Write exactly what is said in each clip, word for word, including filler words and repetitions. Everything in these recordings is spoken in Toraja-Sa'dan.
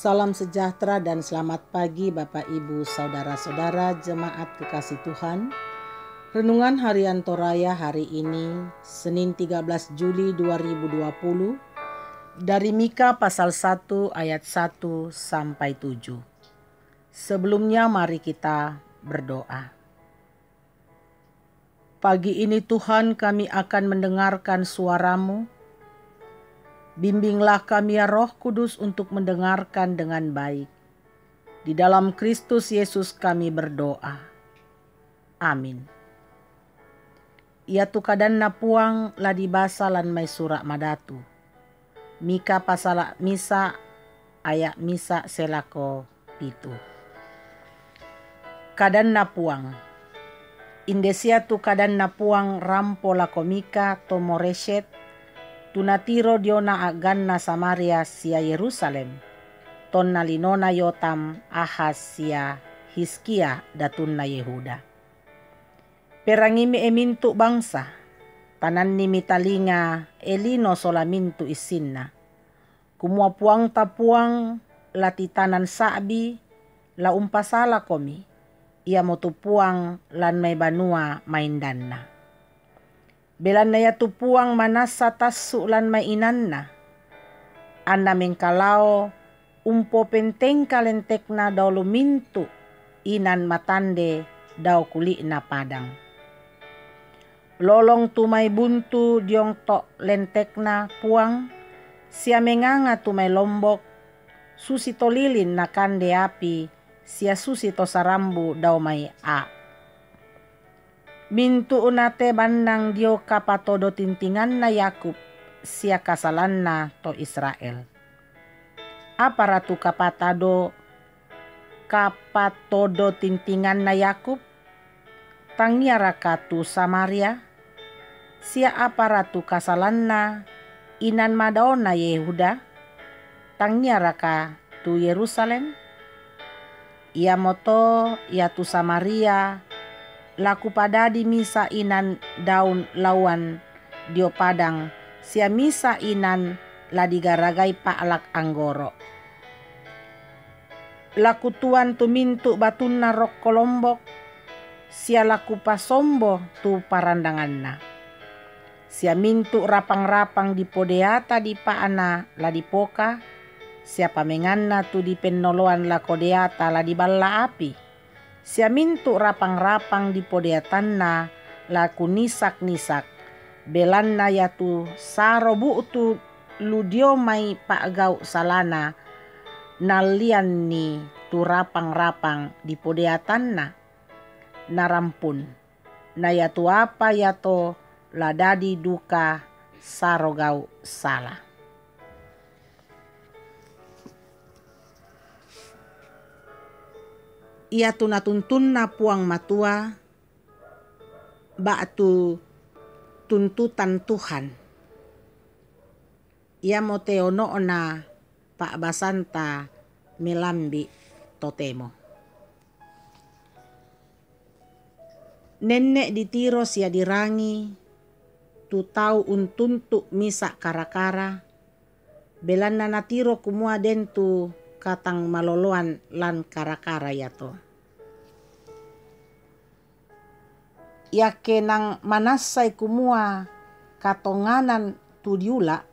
Salam sejahtera dan selamat pagi Bapak Ibu Saudara-saudara jemaat kekasih Tuhan. Renungan Harian Toraya hari ini, Senin tiga belas Juli dua ribu dua puluh, dari Mika pasal satu ayat satu sampai tujuh. Sebelumnya mari kita berdoa. Pagi ini Tuhan, kami akan mendengarkan suara-Mu. Bimbinglah kami ya Roh Kudus untuk mendengarkan dengan baik. Di dalam Kristus Yesus kami berdoa. Amin. Yatu kadanNa Puang la dibasa lan mai Sura' Madatu. Mika pasala' misa', aya' misa' se lako pitu. KadanNa Puang. Inde sia tu kadanNa Puang rampo lako Mika to Moresyet, tu natiro diona a'ganna Samaria sia Yerusalem, tonna linona Yotam, Ahas sia Hizkia datunna Yehuda. Perangimi, e mintu' bangsa, tanannimi talinga, e lino sola mintu' issinna, kumua Puangta Puang la titanan sa'bi, la umpasalakomi, iamotu Puang lan mai banua maindanna. Belanna iatu Puang manassa tassu' lan mai inanna, anna mengkalao umpopentengka lentekna dao lu mintu' inan matande dao kuli'na padang. Lolong tu mai buntu diong to' lentekna Puang, sia menganga tu mai lombok, susi to lilin nakande api, sia susi to sarambu dao mai a'. Mintu'na te bannang dio kapatodo tintinganna Yakub sia kasalanna to Israel. Apara tu kapatado, kapatodo tintinganna Yakub? Tangiaraka tu Samaria? Sia apara tu kasalanna inan madaona Yehuda? Tangiaraka tu Yerusalem? Iamoto iatu Samaria la kupadadi misa' inan daun lauan dio padang, sia misa' inan la digaragai pa'lak anggoro'. La kutuan tu mintu' batunna rokko lombok, sia la kupasombo tu parandanganna. Sia mintu' rapang-rapang dipodeata dipa'na la dipoka, sia pamenganna tu dipennoloan lako deata la diballa api. Sia mintu' rapang-rapang dipodeatanna la kunisak-nisak, belanna iatu saro bu'tu lu dio mai pa'gau' salana, nallianni tu rapang-rapang dipodeatanna, narampun. Na iatu apa iato la dadi duka saro gau' sala. Iatu natuntunna Puang Matua ba'tu tuntutan Tuhan, iamote ono'na pa'basanta melambi' totemo. Nenne' ditiro sia dirangi tu tau untuntu' misa' kara-kara, belanna natiro kumua den tu katangmaloloan lan kara-kara iato. Iake nang manassai kumua katonganan tu diula',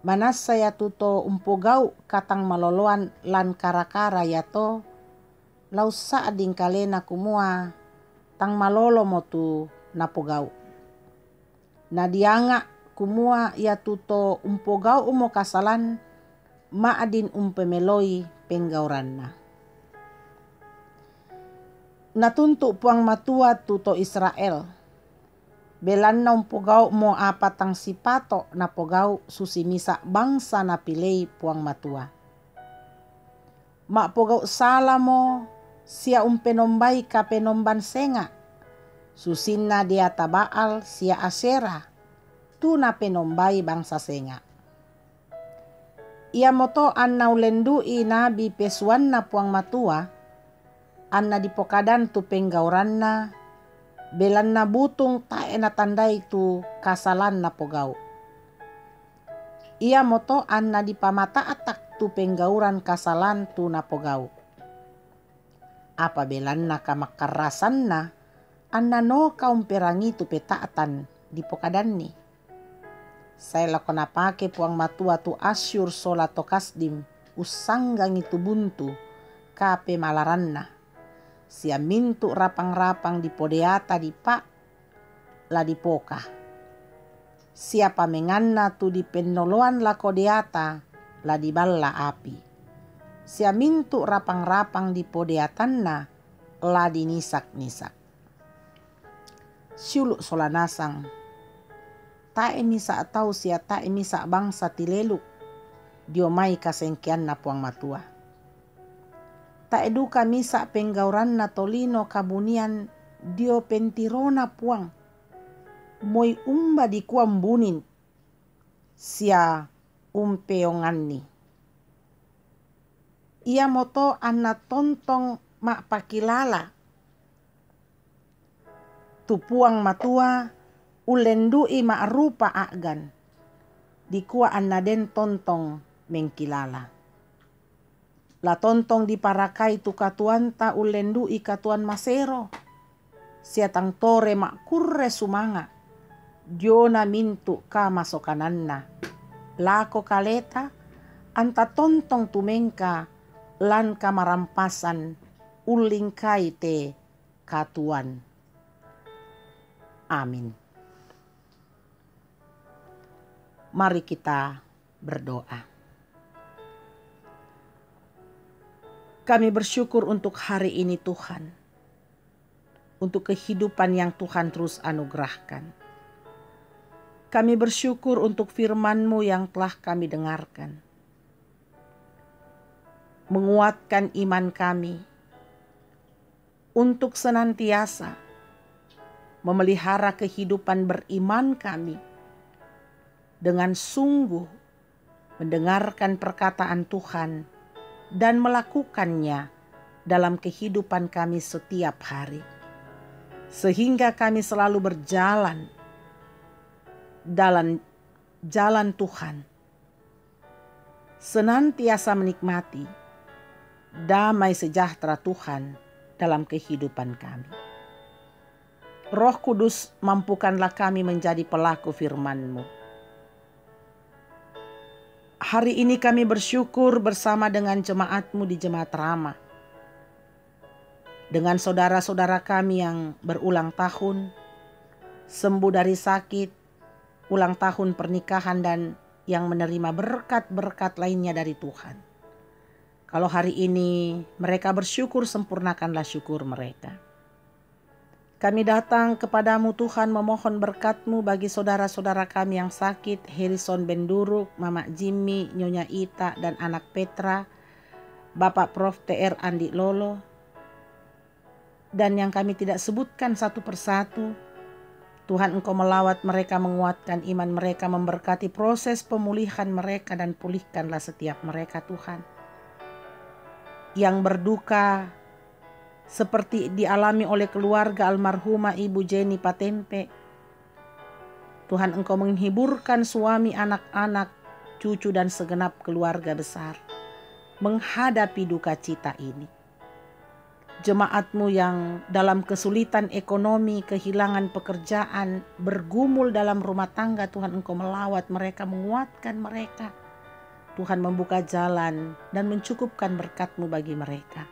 manassa iatu to umpogau' katangmaloloan lan kara-kara iato, la ussa'ding kalena kumua tang malolomo tu napogau'. Na dianga' kumua iatu to umpogau'mo kasalan ma'din umpemeloi penggauranna. Natuntu' Puang Matua tu to Israel, belanna umpogau'mo apa tang sipato' napogau' susi misa' bangsa napilei Puang Matua. Ma'pogau' salamo sia umpenombai kapenomban senga', susinna deata Baal sia Asyera, tu napenombai bangsa senga'. Iamoto anna ulendu'i nabi pesuanna Puang Matua, anna dipokadan tu penggauranna, belanna butung tae' natandai tu kasalan napogau'. Iamoto anna dipamata'tak tu penggauran kasalan tu napogau. Apa belanna kamakkarasanna, anna noka umperangi tu peta'tan dipokadanni. Sai lako napake Puang Matua tu Asyur sola to Kasdim, ussanggangi tu buntu kapemalaranna, sia mintu rapang-rapang dipodeata dipa la dipoka. Sia pamenganna tu dipennoloan lako deata la diballa api. Sia mintu rapang-rapang dipodeatanna la dinisak-nisak. Siulu sola nasang. Tae misa tau sia tae misa bangsa tileluk dio mai kasengkeanna Puang Matua. Tae duka misa penggauranna tolino kabunian dio pentirona Puang. Moi umba dikua mbunin sia umpeonganni. Iamoto anna tontong ma'pakilala tu Puang Matua ullendu'i ma'rupa a'gan, dikua anna den tontong mengkilala. La tontong diparakai tu katuoanta ullendu'i katuoan masero, sia tang tore ma'kurre sumanga' diona mintu' kamasokananna lako kaleta, anta tontong tumengka lan kamarampasan ullingkai te katuoan. Amin. Mari kita berdoa. Kami bersyukur untuk hari ini, Tuhan, untuk kehidupan yang Tuhan terus anugerahkan. Kami bersyukur untuk firman-Mu yang telah kami dengarkan, menguatkan iman kami untuk senantiasa memelihara kehidupan beriman kami dengan sungguh mendengarkan perkataan Tuhan dan melakukannya dalam kehidupan kami setiap hari, sehingga kami selalu berjalan dalam jalan Tuhan, senantiasa menikmati damai sejahtera Tuhan dalam kehidupan kami. Roh Kudus, mampukanlah kami menjadi pelaku firman-Mu. Hari ini kami bersyukur bersama dengan jemaat-Mu di Jemaat Rama, dengan saudara-saudara kami yang berulang tahun, sembuh dari sakit, ulang tahun pernikahan, dan yang menerima berkat-berkat lainnya dari Tuhan. Kalau hari ini mereka bersyukur, sempurnakanlah syukur mereka. Kami datang kepada-Mu, Tuhan, memohon berkat-Mu bagi saudara-saudara kami yang sakit, Harrison Benduruk, Mama Jimmy, Nyonya Ita, dan anak Petra, Bapak Prof T R Andi Lolo, dan yang kami tidak sebutkan satu persatu. Tuhan, Engkau melawat mereka, menguatkan iman mereka, memberkati proses pemulihan mereka, dan pulihkanlah setiap mereka, Tuhan. Yang berduka, seperti dialami oleh keluarga almarhumah Ibu Jenny Patempe. Tuhan, Engkau menghiburkan suami, anak-anak, cucu, dan segenap keluarga besar menghadapi duka cita ini. Jemaat-Mu yang dalam kesulitan ekonomi, kehilangan pekerjaan, bergumul dalam rumah tangga, Tuhan, Engkau melawat mereka, menguatkan mereka. Tuhan, membuka jalan dan mencukupkan berkat-Mu bagi mereka,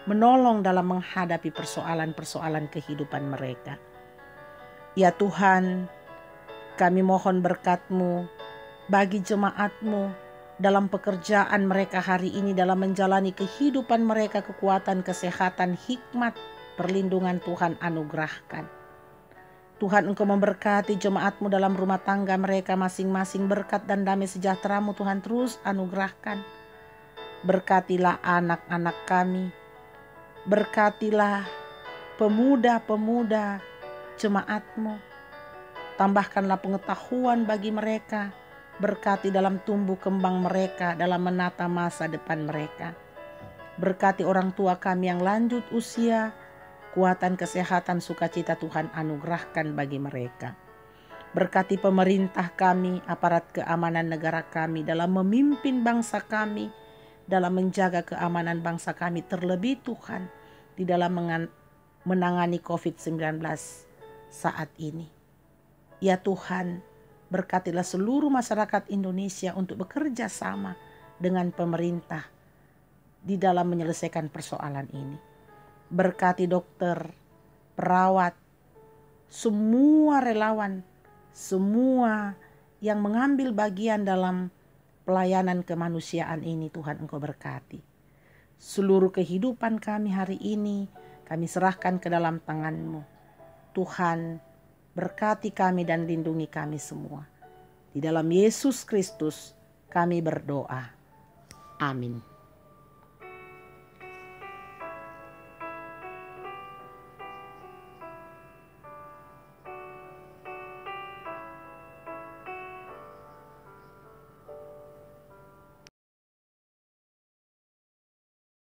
menolong dalam menghadapi persoalan-persoalan kehidupan mereka. Ya Tuhan, kami mohon berkat-Mu bagi jemaat-Mu dalam pekerjaan mereka hari ini, dalam menjalani kehidupan mereka, kekuatan, kesehatan, hikmat, perlindungan Tuhan anugerahkan. Tuhan, Engkau memberkati jemaat-Mu dalam rumah tangga mereka masing-masing. Berkat dan damai sejahtera-Mu, Tuhan, terus anugerahkan. Berkatilah anak-anak kami. Berkatilah pemuda-pemuda jemaat-Mu. Tambahkanlah pengetahuan bagi mereka. Berkati dalam tumbuh kembang mereka, dalam menata masa depan mereka. Berkati orang tua kami yang lanjut usia. Kuatan, kesehatan, sukacita Tuhan anugerahkan bagi mereka. Berkati pemerintah kami, aparat keamanan negara kami dalam memimpin bangsa kami dalam menjaga keamanan bangsa kami, terlebih Tuhan di dalam mengan- menangani covid sembilan belas saat ini. Ya Tuhan, berkatilah seluruh masyarakat Indonesia untuk bekerja sama dengan pemerintah di dalam menyelesaikan persoalan ini. Berkati dokter, perawat, semua relawan, semua yang mengambil bagian dalam pelayanan kemanusiaan ini, Tuhan, Engkau berkati. Seluruh kehidupan kami hari ini, kami serahkan ke dalam tangan-Mu. Tuhan, berkati kami dan lindungi kami semua. Di dalam Yesus Kristus kami berdoa. Amin.